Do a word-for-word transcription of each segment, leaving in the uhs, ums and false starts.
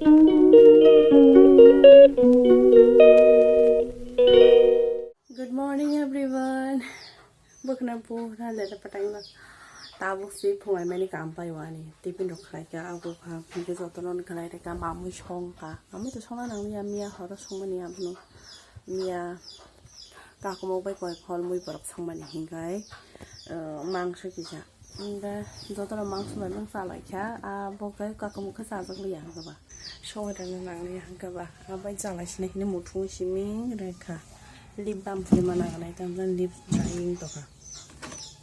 Good morning everyone. Bwkhwna bwkhwna leda patang na. Tabuk si phungai mani kam pai wani. Tiffin rok khlai kha, abo kha, phunke jotono khlai reka, mamui song kha. Mamui to songna nang ya, miya horo songmani abono. Miya kakumo bai koi khol mui borok songmani hinkai, uh, mangso kisa. Hinga jotono mangso bai mang chalai kha, abo khe kakumo khe chajak liya hinga ba. Songwi rwna nangli hwnkhe ba, abai chalai sini hini muthung simi rwkha. Lip balm phuima nangnai, tamjani lip drying tokha.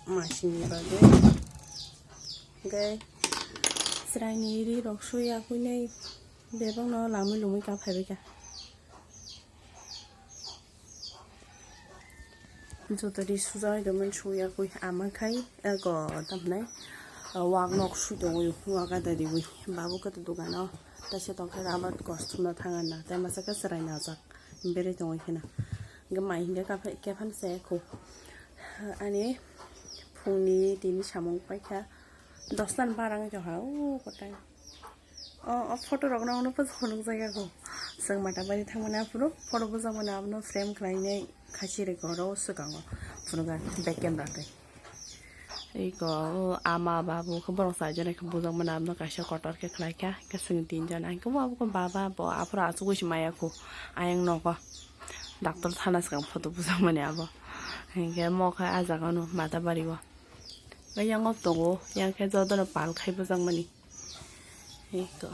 Masini bagwi. Hwnkhe chwraini ri rok suya kuinai bebakno lamwi lumwi ka phaibaikha. Joto ri sujak bai tongmani suyakwi ama khai ego tamhinai, uh, wak nok sui tongwi wak ada riwi babu khe dogano taisa tongkhe rubber kosom no thang na tei masa khe chwrai najak berwi tongwi kheno hwnkhe mai hwnkhe kephan se kho ani phungni tini samung paikha dosta ni barang tongkha o kotai. O, o photo rok no, no post phunuk jagao. Chwng Matabari thangmani aphuru photo bujak mani abono frame khlainai khachi rwkha oro swkango. Phunukha back camera twi. Iko o ama babu khe borok chaijon khe bujak mani abono kaisa kotor khe khlai kha. Khe chwng tinjon ang khe bo abo khe baba bo aphuru achugwi se maya khu ayang nogo. Doctor thana swkang photo bujak mani abo. Hinkhe mo khe ah jaga no Matabari o. Yang o tongo, yang khe jotono pal khai bujak mani. Eko.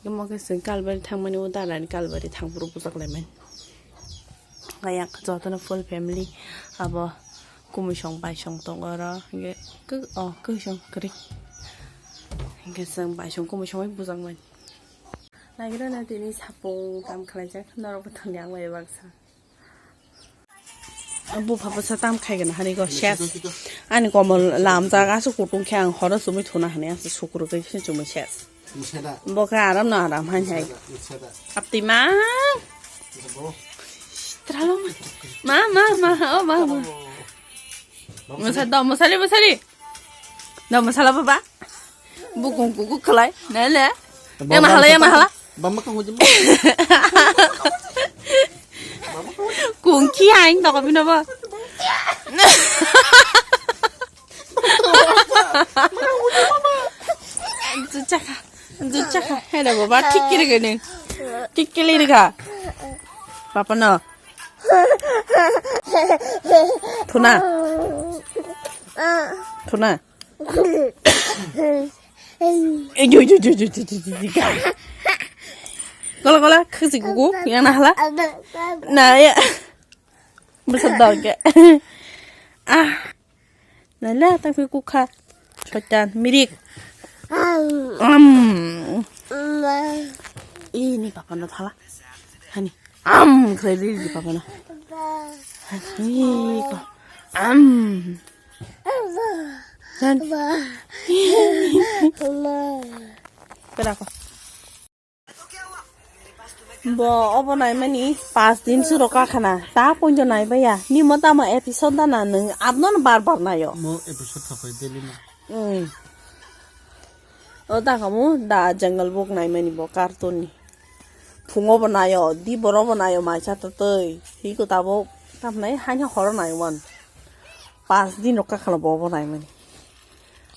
Emo khe chwng Kalbari thangmani, o dalani Kalbari thangphuru bujak laimani. Kaya jotono full family abo kumusong baisong tongo oro. Hinkhe kw-, o kwisong kwrwi. Hinkhe chwng baisong kumusong bai bujak mani. Naigwrana tini sapung kam khlaijak, norokbo thangya ang bai baksa. Bupha bwsa tam khai gana hani go ses. Ani komol lam jaga se kutung khe ang horo chumui thuna hani ang se sukru khe se chumui ses. Bo khe aram no aram han hai. Apti ma. Tralo ma. Ma, ma, ma, oh, ma, ma. Masa do, masali, masali. Do, masala baba. Bukung kuku khlai, nai le. Yang na hala, yang na hala. Bama kang hujim. Kung ki haing to ko bino ba. Juchaka, juchaka. Hello baba, thik kiri gini. Thik kiri ga. Papa no. Thuna. Thuna. Ei, joi, joi, joi. Kola, kola, khasi kuku, yang na hala. Na, ya. Besar dog ya. Ah. Na, la, tapi kuka. Soitan, mirik. Am. Ini papa no thala. Hani. Am, khlai ri ri papa no. Hani ko. Am. Dan. Kira ko. Bo obo naimani pas din suro kakhana. Ta pointo naibai ya. Ni mo tamo episode da na nung abno no bar bar nayo. Mo episode thapai daily mo. Hmm. O ta kamu da Jungle Book naimani bo cartoon ni. Phungo bo nayo, di boro bo nayo maisa to tei. Hiko tabo tamnai hanya horo nayo man. Pas din rok kakhana bo bo naimani.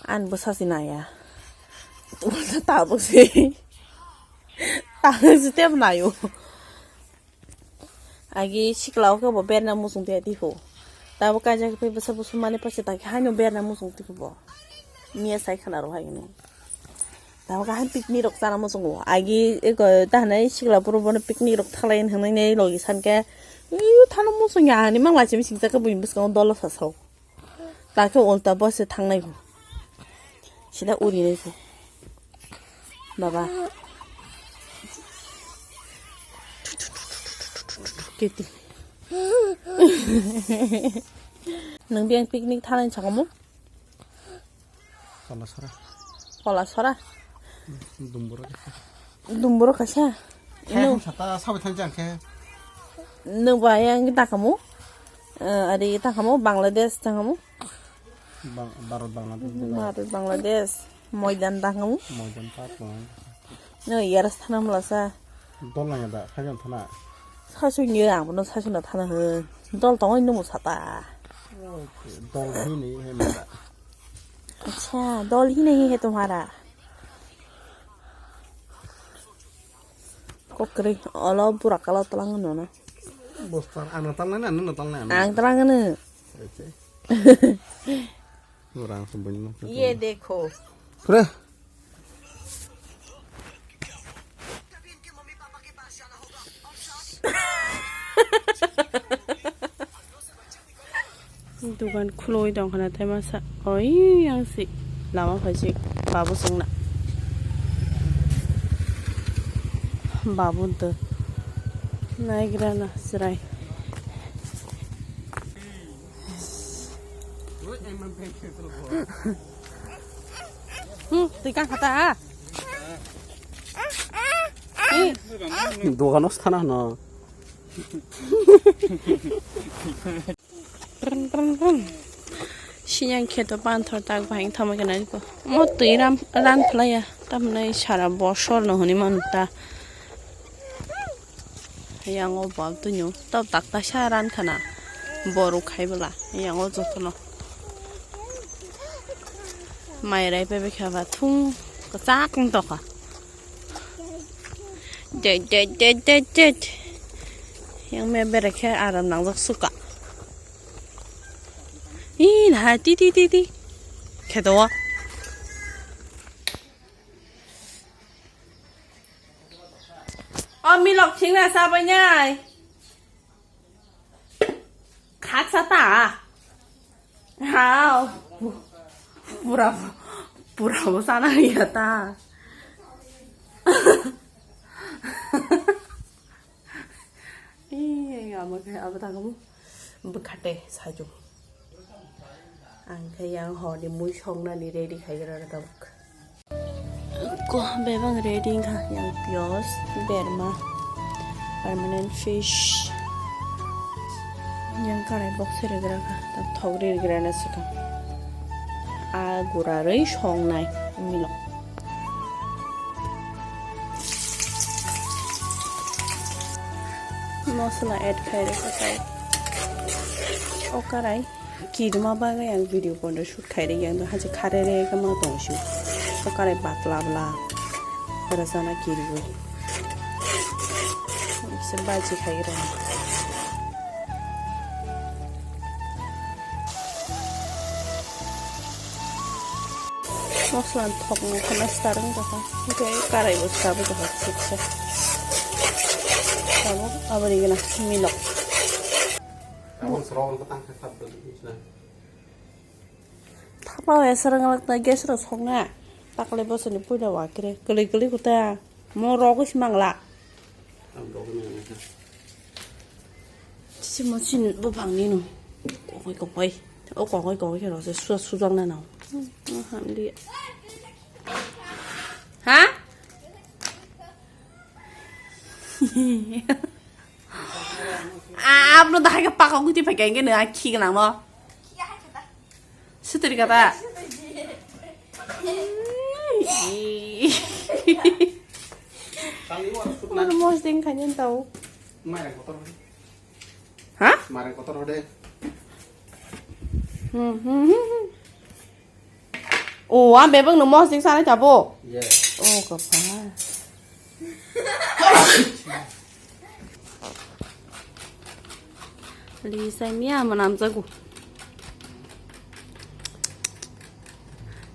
An bwsa si naya. Tabuk si. Tabuk si tep nayo. Agi sikla o khe bo berna muchung tei tiko. Tabo kaijak khe bwsa bwsa mani paisa ta khe haino berna muchung tiko bo. Miya sai khana rw hai ni. Tamo kaham picnic rok chana muchungo. Agi eko ta hanai sikla puro bono picnic rok thalai hinwi nei logi san khe. Iu thano muchung ya ani mang lachimi singsa khe buini bwskango dolo sasao. Ta khe ulta bo se thangnai bo. Sida uri nai bo. Baba. Keti. Nang biang picnic thalai chakamu? Kolasora. Kolasora? Dumburo kaisa. Dumburo kaisa? Khe no. Sata sabai thang jang khe. No ba yang takamu? Eh, ari takamu Bangladesh takamu? Bang-, Bharat Bangladesh. Bharat Bangladesh. Moidan takamu? Moidan ta tong. No, yara sana mula sa. Dol nang da, khajan thana. Sasu ngi ang bono sasu na thana he. Dol tong oi numu sata. Dol hini he mula. Acha, dol hini he tumhara. Kokri, olo pura kala talang no na. Bostar, ano talang na, ano talang na. Ang talang na. Acha. Orang sembunyi mah. Ye dekho. Pre. Dugan khuloi tong khana tei masa oi yang si lama phai si babu songna. Babu de naigra na chwrai. Hmm, twi kang khata ha. Dogano sana no. Pran, pran, pran. Sinyang kheto panthor tak bahing thamai kana ko. Mo twi ram ran phlaya. Tamnai sara bosor no hwnwi manu ta. Yang o bal tunyo. Tab tak ta sa ran khana. Boru khai bwla. Yang o jotono. Mai rai pe bekha ba thung kwchak wng tokha. Ded, ded, ded, ded, ded. Yang me bere khe aram nangjak suka. Ih, na, ti, ti, ti, ti. Kheto. O milok thing na sa bai nai. Khaksa ta. Hao. Pura, pura bo sana ya ta. Ih, amo khe abo ta kamu. Bwkhate saju. Ang khe yang hor ni mui song nani ready khai gra tabuk. Ko bebak ready wngkha yang pios, berma, permanent fish. Yang karai box se regra kha, tam thok ri regra na sukha. A gura rwi song nai milo. Masala add khai rwkha tai. O karai. Kirima bagwi ang video bondo shoot khai rwya, ang haje khare re kama tong shu. Sokarai batla bla. Ora sana kirigwi. Bisa baji khai rwya. Mosla thok no khana star wng kha. Hwnkhe karai bo sabo kha siksa. Sabo aboni gana milok. Abang serong petang khe sab dulu, Islam. Thapa ya serang lak ta gas ro sokna. Takle bosoni puila wakre. Kali kali kuta. Mo rogo si mangla. Ang rogo ni ang sa. Si mo sin bo bang ni no. Kokoi kokoi. O kokoi kokoi khe ro se suja sujang na no. Hmm, hmm, ham di. Ha? Abno dahai khe pakok giti phai khe nang khi gwnang no. Sutri kata. Mosdeng khaini tau. Ha? Mareng kotor hode. Hmm, hmm, hmm, hmm. O, ang bebak no mosdeng sanai tabo. Yes. O, kapal. Lisai miya manam jago.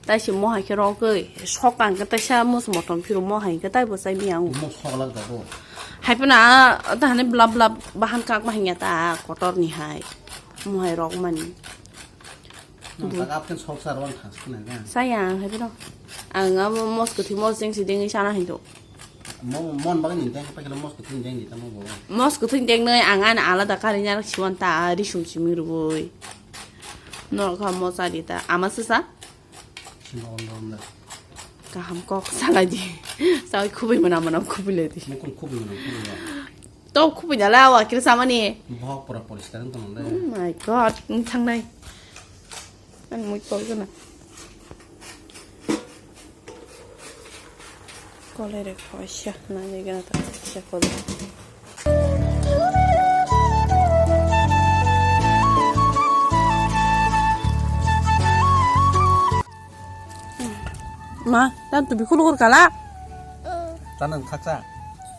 Tai se mohai khe rogwi sok ang khe taisa mus motom phiru mohai khe tai bo chai miya ang. Mo sok lak jago. Hai phano ta hani blab blab bahan kak bahai ya ta kotor ni hai. Mohai rok mani. Nang tak apken sok sar wang thas khna ga. Saya hai phano. Ang abo mos kwthwi mos jeng si dengwi sana hai do. Mo mon bagwi ni teng pa kilo mos kwthwi deng di tamo bo. Mos kwthwi deng noi ang an alada kari nyarak siwan ta risum simi rubui. Norok kha mo cha di ta ama sasa. Sima on rom da. Kaham kok salai di. Sawi khubui mana mana khubui le di. Mukun khubui mana khubui mana. To khubui jala wa kiri samani. Bohok pura poriskar wng tong le. Oh my god, wng thangnai. Ani mui tol gana. Kolai rek kaisa nani gana ta kaisa kolai. Ma, dan tu bikul ur kala. Tanang khaksa.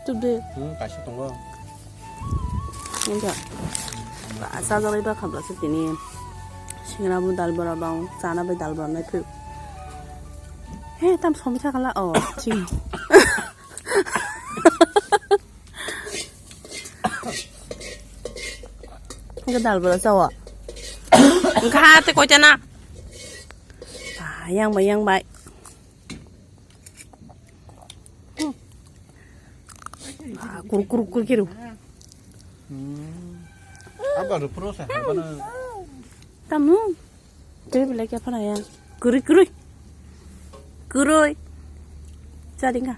Tu de. Hmm, kaisa tongo. Enjoy. Ba, sa jalai ba khabla se tini. Singra bu dal bora bang, chana bai dal bora nai phu. He, tam somi thakala. Oh, ching. Enke dal bora chawa. Enke ha te koi chana. Ba, yang bai, yang bai. Hmm. Ah, kur, kur, kur, kiru. Hmm. Apa ru pro sa? Apa na? Tamu. Tei belai khe phana ya. Kurui, kurui. Kurui. Chading kha.